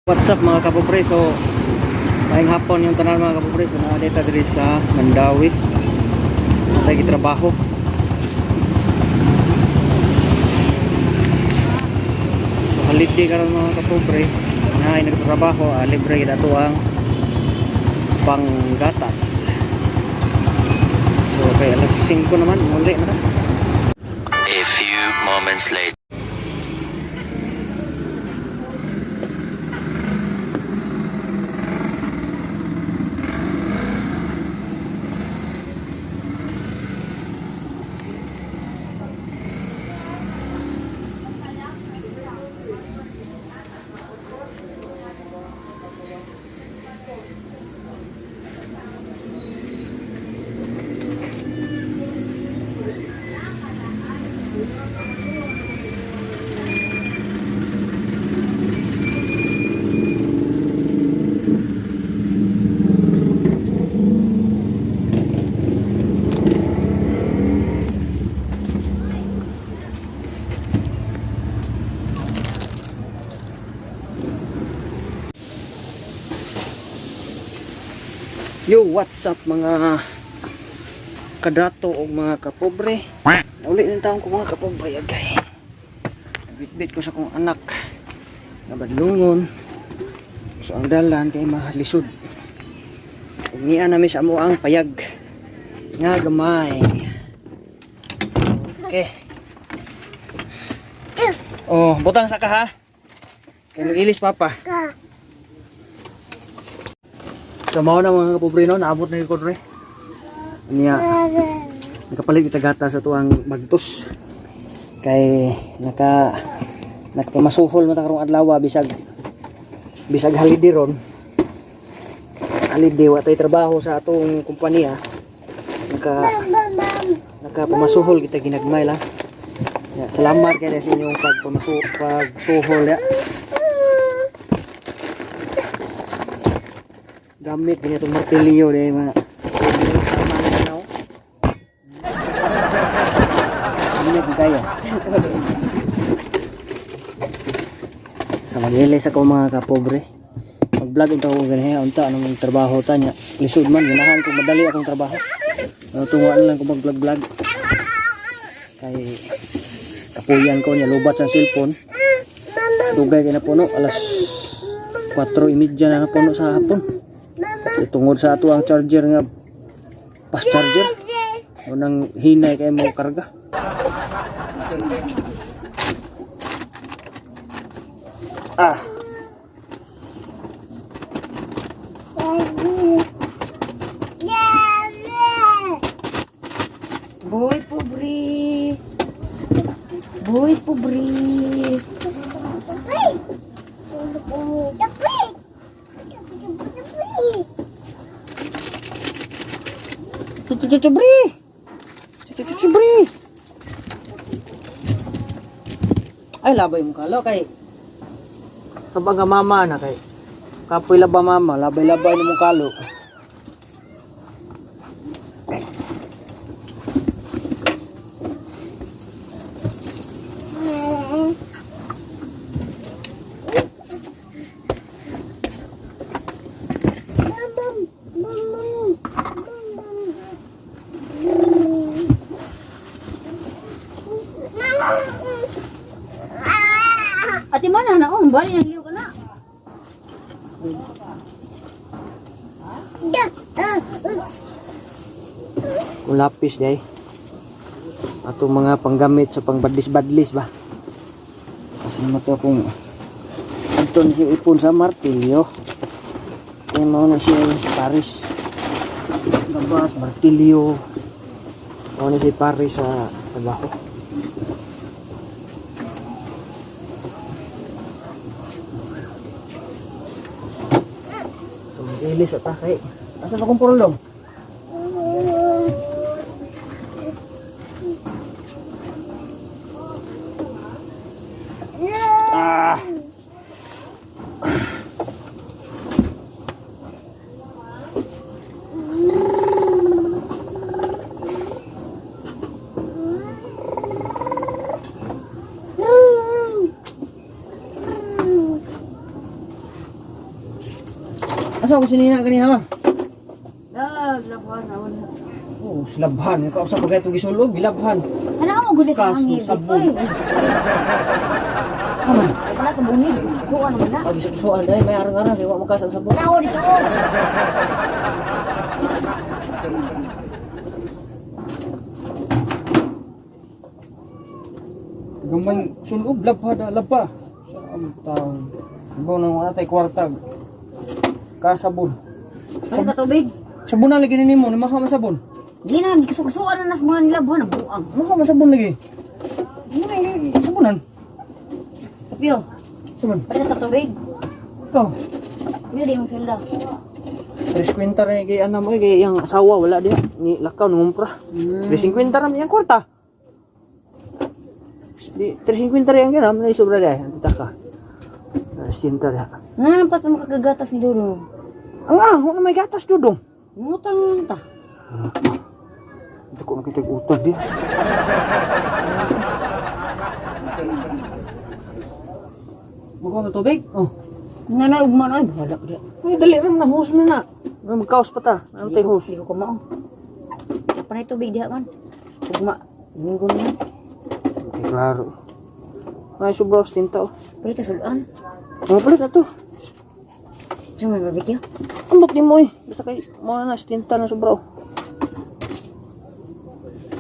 What's up, mga kapobre? So, maayong hapon yung tanan, mga kapobre. So, naa ta diri sa Mandaue. Sa trabaho. So, holiday karon, mga kapobre. Na ay nagtrabaho, libre gid ato ang panggatas. So, kay alas 5 naman, muli na ta. A few moments later. Yo, what's up, mga kadato o mga kapobre? Nauli ng taon ko, mga kapobre, agay. Bitbit ko sa kong anak nga badlungon. So ang dalan kay mahalisod. Ug niya nami sa amo ang payag nga gamay. Okay. Oh, butang sa ka ha. Kay mag-ilis papa. So mao na, mga kapobre, no, naabot na ko dre. Niya nakapalit kita gata sa tuang bagtos. Kay nakapamasuhol man ta karong adlaw, bisag bisag holiday ron. Holiday, wa tay trabaho sa atong kumpanya. Nakapamasuhol kita ginagmay lang. Ya, salamat kay sa inyong pagsuhol ya. Gamit din itong martilyo dahil mga tama na. Ingat kayo. Sa mag-ilis ako, mga kapobre. Mag-vlog unta ko ganyan, unta anong trabaho ta niya. Lisod man, ganahan ko madali akong trabaho. Ano tunguan lang ko mag-vlog-vlog. Kay kapuyan ko niya, lobat sa cellphone. Dugay kay na puno, alas 4:30 na napuno sa hapon. So, tungod sa ato ang charger nga fast charger. Unang hinay kay mo karga. Ah. Boy pobre. Boy pobre. Chuchu-chu-bri! Chuchu-chu-bri! Ay, labay mo kalo kay. Kapag nga mama na kay. Kapoy laba mama, labay-labay ni mong kalo. Ay. Ate man na naon, bali nang liw ka na. Kung lapis day. Atong mga panggamit sa pangbadlis-badlis ba. Kasi mo to akong Anton si ipon sa martilyo. Kaya mao na siya Paris. Gabas, martilyo. Mao na si Paris sa trabaho. So, mag-ilis at kay. Asa pa kong purulong? Ah! Asa ko sinina ganiha ma? Lag, labhan na wala. Oh, silabhan. Ikaw sa pagkatong gisulog, gilabhan. Ano mo gud sa Kas, hangin? sabon. Oy. Wala sa bungid. Suan naman na. Pag isip-suan dahil may arang-arang, kaya wa makasang sabon. Tao dito. Oh. Gamay sulog, labha da, labha. Sa ang taon. Ibaw nang wala tay kwarta. Kasabon. Ano ka tubig? Sabon na lagi nimo, ni maha masabon. Di na, gisusuan na nas mga nilabhan ang buang. Maha masabon lagi. Ano na sabonan? Tapio, Sabon. pwede ka tubig. Ikaw. Hindi di mong sweldo. 3.50 rin kay ano mo kay yang asawa wala diha ni lakaw nangumpra. 3.50 ra yang kwarta. Di 3.50 rin ang ganam na sobra diha ang titaka. Sinta diha. Nga nang pat makagagatas ni Dudong. Ang ah, wala may gatas dudong. Ngutang lang ta. Hindi ko nakita yung utang diha. Buka ka tubig? Oh. Nga na ugma na ay bahala ko di. Ay, dali rin na hose na na. Ay, Magkaos pa ta. Ano tayo hose? Di ko kumao. Panay tubig diha man. Ugma, linggo na. Okay, klaro. Ay, sobra os tinta oh. Pwede ta sulan. Mga palit na to. Sa man barbecue. Ambot ni mo eh. Basta kay mo na tinta na sobra oh.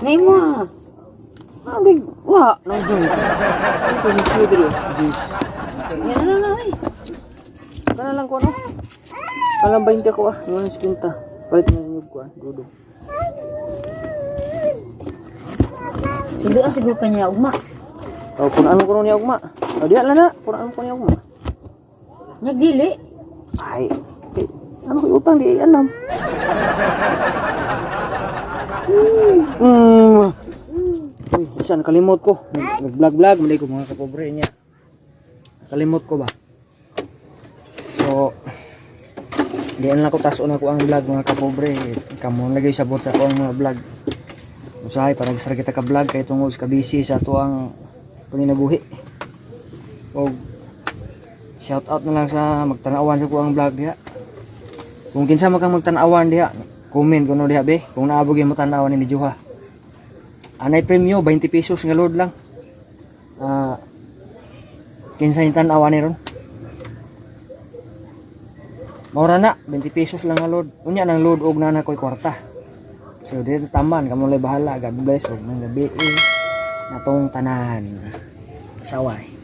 Ngay mo ah. Ah, big wa nang zoom. Ano ko sa diri oh. Jeez. Yan na na ay. Kana lang ko ano. Alam 20 ako ah. Mo na tinta. Palit na ninyo ko ah. Dudo. Suduan siguro kanya ugma. Oh, kung ano ko niya ugma. Oh, diha lang na. Kung ano ko niya ugma. Nagdili. Ay, kay, ano ko utang di ay alam. Uy, isa nakalimot ko. Nag-vlog-vlog, mali ko mga kapobre niya. Nakalimot ko ba? So, di na ko taas na ko ang vlog mga kapobre. Kamo lagi sabot sa ako ang mga vlog. Usahay para sa kita ka vlog kay tungod sa kabisi sa ato ang panginabuhi. Og shout out na lang sa magtanawan sa kuang vlog diha. Kung kinsa man kang magtanawan diha, comment kuno diha be. Kung naabog yung matanawan ni Juha. Anay premyo 20 pesos nga load lang. Ah, kinsa yung tanawan ni ron? Maura na, 20 pesos lang nga load. Unya nang load og nana ko'y kwarta. So dito taman kamo lay bahala. God bless og mga gabi eh, natong tanan. Saway.